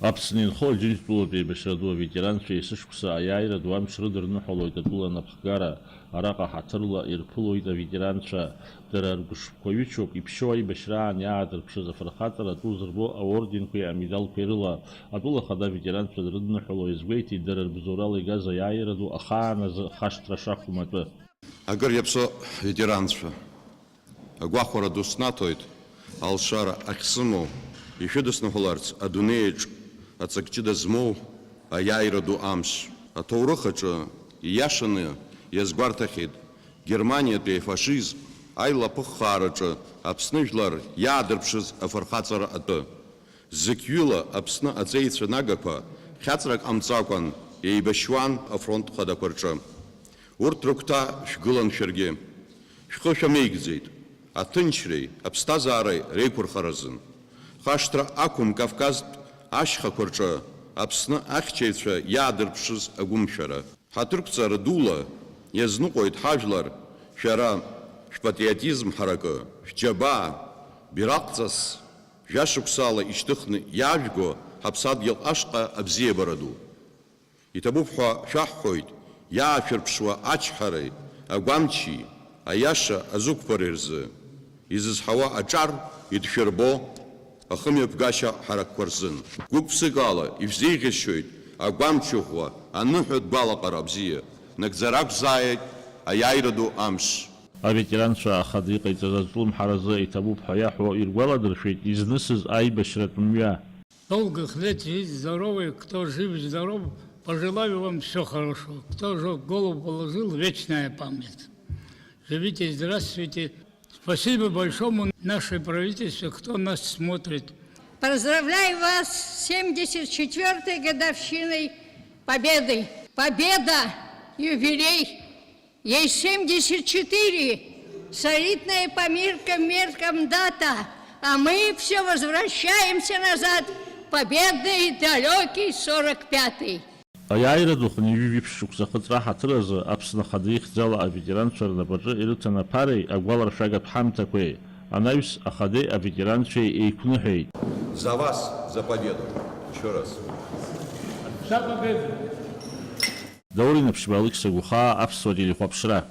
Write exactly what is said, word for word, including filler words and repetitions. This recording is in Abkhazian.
Аԥсны инхо Аџьынџьтәылатәи еибашьра ду аветеранцәа есышықәса аиааира ду амч рыдырныҳәалоит атәыла анапхгара, араҟа ҳаҭырла ирԥылоит аветеранцәа, дара ргәышԥқәа ҩычоуп иԥшьоу аибашьраан иаадырԥшыз афырхаҵара атәы зырбо аорденқәеи амедалқәеи рыла. Атәыла ахада аветеранцәа дрыдныҳәало иазгәеиҭеит дара рбзоурала игаз аиааира ду ахаан азы хашҭра шахәом атәы. Акыр иаԥсоу ветеранцәа, агәахәара ду снаҭоит, алшара ахьсымоу ишәыдысныҳәаларц адунеиаҿ аҵак ҷыда змоу аиааира ду амш. Аҭоурых аҿы ииашаны иазгәарҭахьеит Германиатәи афашизм аилаԥыххаараҿы Аԥсны жәлар иаадырԥшыз афырхаҵара атәы. Зықьҩыла Аԥсны аҵеицәа нагақәа хьаҵрак ҟамҵакәан еибашьуан афронт хадақәа рҿы. Урҭ рыгәҭа шәгылан шәаргьы. Шәхы шәамеигӡеит аҭынчреи аԥсҭазаареи реиқәырхаразын. Хашҭра ақәым Кавказтә ашьхақәа рҿы Аԥсны ахьчаҩцәа иаадырԥшыз агәымшәара. Ҳаҭырқәҵара дула иазныҟәоит ҳажәлар, шәара шәпатриотизм ҳаракы, шәџьабаа, бираҟҵас, жәашықәсала ишьҭыхны иаажәго ҳаԥсадгьыл ашҟа абзиабара ду. Иҭабуп ҳәа шәаҳҳәоит иаашәырԥшуа ачҳареи, агәамчи, аиаша азықәԥареи рзы. Изызҳауа аҿар идшәырбо ахымҩаԥгашьа ҳаракқәа рзын. Гәык-ԥсыкала ишәзеиӷьасшьоит агәамч ӷәӷәа, аныҳәатә гәалаҟара бзиа, нагӡара ақәзааит аиааира ду амш. Аветеранцәа ахада иҟаиҵаз азҿлымҳаразы иҭабуп ҳәа иаҳәо иргәаладыршәеит изнысыз аибашьратә мҩа. Долгих лет, жизнь здоровья, кто жив, здоров, пожелаю вам всё хорошо. Кто уже голову положил, вечная память. Живите, здравствуйте. Спасибо большому наше правительство, кто нас смотрит. Поздравляю вас с семьдесят четвёртой годовщиной Победы. Победа, юбилей. Ей семьдесят четыре. Солидная по меркам, меркам дата. А мы всё возвращаемся назад в победный далёкий сорок пятый. Аиааира ду хынҩажәи жәиԥшь шықәса ахыҵра ҳаҭыр азы Аԥсны Ахада ихьӡала аветеранцәа рнапаҿы ирыҭан аԥареи агәаларшәагатә ҳамҭақәеи анаҩс Ахадеи аветеранцәеи еиқәныҳәеит. За вас, за победу! Ещё раз. За победу! Даур Инаԥшьба, Алықьса Гәхаа, Аԥсуа телехәаԥшра.